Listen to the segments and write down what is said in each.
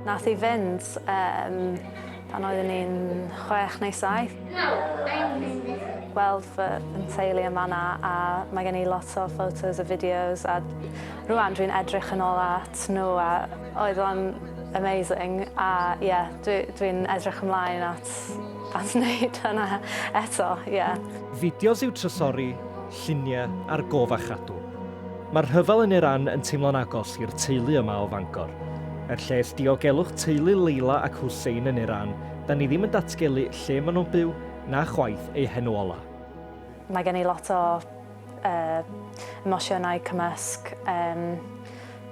Nath hi fynd um, pan oeddwn i'n chwech neu saith. Gweld fy nteulu yn fan'na a mae gen i lot o photos a videos a rwan dwi'n edrych yn ôl at nhw a oedd o'n amazing a ie yeah, dwi'n dwi edrych ymlaen at at wneud hynna eto, ie. Yeah. Fideos i'w trysori, lluniau a'r gof a chadw. Mae'r rhyfel yn Iran yn teimlo'n agos i'r teulu yma o Fangor. Er lles diogelwch teulu Leila ac Hussein yn Iran, 'da ni ddim yn datgelu lle maen nhw'n byw, na chwaith eu henw ola'. Mae gen i lot o uh, emosiynau cymysg. Um,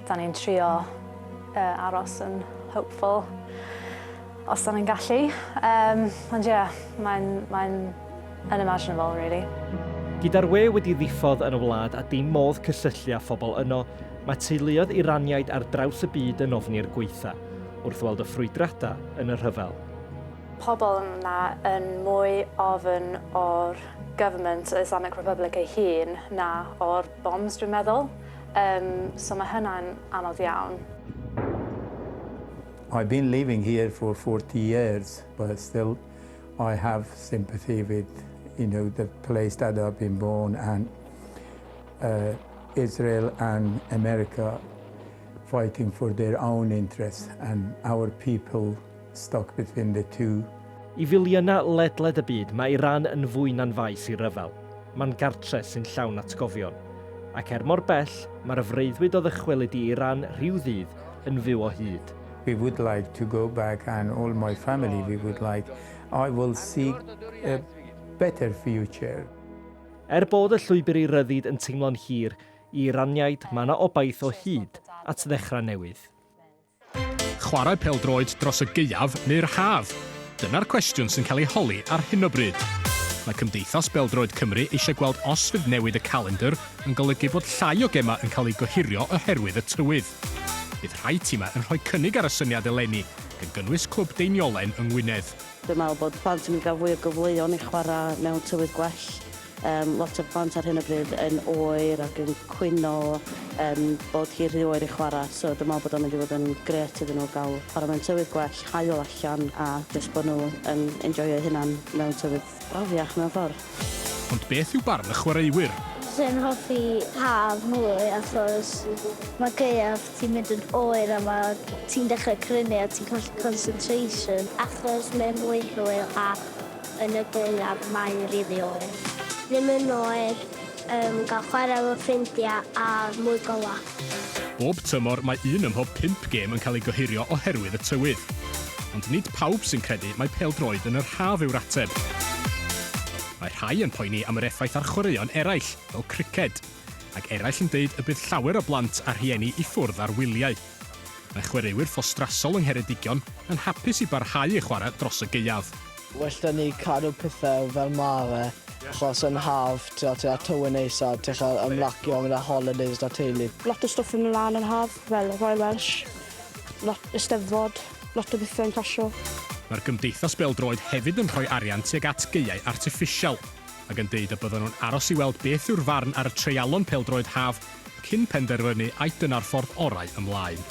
da ni'n trio uh, aros yn hopeful os da ni'n gallu. Um, ond ie, yeah, mae'n mae unimaginable, really. Gyda'r we wedi ddiffodd yn y wlad a dim modd cysylltu â phobl yno, mae teuluoedd Iraniaid ar draws y byd yn ofni'r gwaetha, wrth weld y ffrwydradau yn y rhyfel. Pobl yna yn mwy ofn o'r government, y Islamic Republic ei hun, na o'r bombs dwi'n meddwl. Um, so mae hynna'n anodd iawn. I've been living here for 40 years, but still I have sympathy with the place that I've been born and Israel and America fighting for their own interests and our people stuck between the two. I filiynau ledled y byd, mae Iran yn fwy na'n faes i ryfel. Mae'n gartre sy'n llawn atgofion. Ac er mor bell, mae'r freuddwyd o ddychwelyd i Iran rhyw ddydd yn fyw o hyd. We would like to go back and all my family, we would like, I will see a better future. Er bod y llwybr i ryddid yn teimlo'n hir, i Iraniaid mae yna obaith o hyd at ddechrau newydd. Chwarae pêl-droed dros y gaeaf neu'r haf? Dyna'r cwestiwn sy'n cael ei holi ar hyn o bryd. Mae Cymdeithas Bêl-droed Cymru eisiau gweld os fydd newid y calendr yn golygu bod llai o gemau yn cael eu gohirio oherwydd y tywydd. Bydd rhai timau yn rhoi cynnig ar y syniad eleni, gan gynnwys clwb Deiniolen yng Ngwynedd. Dwi'n meddwl bod plant yn mynd i gael fwy o gyfleon i chwarae mewn tywydd gwell. Yym, lot o'r plant ar hyn o bryd yn oer ac yn cwyno yym bod hi rhy oer i chwarae, so dwi'n meddwl bod o'n mynd i fod yn grêt iddyn nhw gael chwarae mewn tywydd gwell, haul allan a jyst bod nhw yn enjoio'u hunan mewn tywydd brafiach mewn ffordd. Ond beth yw barn y chwaraewyr? Dwi'n hoffi haf mwy achos mae gaeaf ti'n mynd yn oer a ma' ti'n dechrau crynu a ti'n colli concentration. Achos mae'n mwy hwyl a yn y gaeaf mae'n rili oer. Ddim yn oer, yym gael chwarae efo ffrindiau a mwy golau. Bob tymor mae un ym mhob pump gêm yn cael ei gohirio oherwydd y tywydd. Ond nid pawb sy'n credu mai pêl-droed yn yr haf yw'r ateb. Mae rhai yn poeni am yr effaith ar chwaraeon eraill, fel criced. Ac eraill yn deud y bydd llawer o blant a rhieni i ffwrdd ar wyliau. Mae chwaraewyr Ffostrasol yng Ngheredigion yn hapus i barhau i chwarae dros y gaeaf. Well 'da ni cadw pethe fel ma' fe, achos yn haf t'o' ti 'da tywydd neis a ti 'llu ymlacio a mynd ar holidays 'da teulu. Lot o stwff yn mynd mlan yn haf, fel Royal Welsh, lot Eisteddfod, lot o bethe yn clasio. Mae'r Gymdeithas Bêl-droed hefyd yn rhoi arian tuag at gaeau artiffisial, ac yn deud y byddan nhw'n aros i weld beth yw'r farn ar y treialon pêl-droed haf cyn penderfynu ai dyna'r ffordd orau ymlaen.